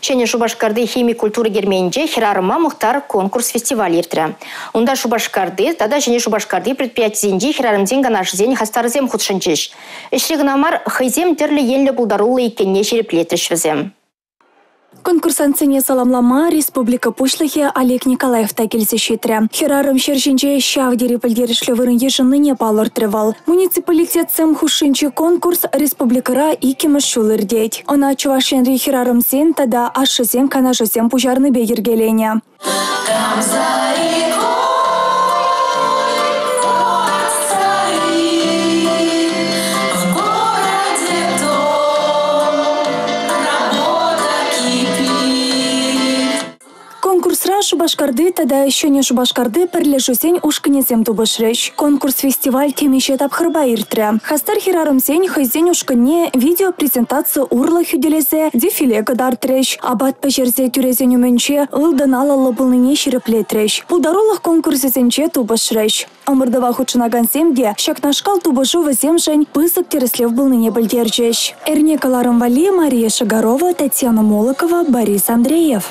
Ҫӗнӗ Шупашкарти хими культура керменӗнче «Хӗрарӑма мухтар» конкурс-фестиваль иртрӗ. Унта Шупашкарти тата Ҫӗнӗ Шупашкарти предприятисенчи хӗрарӑмсен канашӗсен хастарӗсем хутшӑнчӗҫ. Ӗҫре кӑна мар, хӑйсем тӗрлӗ енлӗ пултаруллӑ иккенне ҫирӗплетрӗҫ вӗсем. Конкурсантсене саламлама республика Пуҫлӑхӗ Олег Николаев та килсе ҫитрӗ. Хӗрарӑм ҫӗр ҫинче ҫав тери пӗлтерӗшлӗ вырӑн йышӑннине палӑртрӗ вӑл. Муниципалитетсем хушшинчи конкурс республикӑра иккӗмӗш ҫул иртет. Ӑна Чӑваш Енри хӗрарӑмсен тата ашшӗсен канашӗсем пуҫарнипе йӗркеленӗ. Там за рекой город стоит, в городе том работа кипит. Конкурсра Шупашкарти тата Ҫӗнӗ Шупашкарти пӗрлешӳсен ушкӑнӗсем тупӑшрӗҫ. Конкурс-фестиваль темиҫе тапхӑрпа иртрӗ. Хастар хӗрарӑмсен хӑйсен ушкӑнне видеопрезентаци урлӑ хӳтӗлесе дефиле кӑтартрӗҫ. Апат пӗҫерсе тӳресен умӗнче ылтӑн алӑллӑ пулнине ҫирӗплетрӗҫ. Пултарулӑх конкурсӗсенче тупӑшрӗҫ. Ӑмӑртӑва хутшӑнакансем те ҫакнашкал тупӑшу вӗсемшӗн пысӑк тӗрӗслев пулнине пӗлтерчӗҫ. Эрне кӑларӑм валли Мария Шагарова, Татьяна Молокова, Борис Андреев.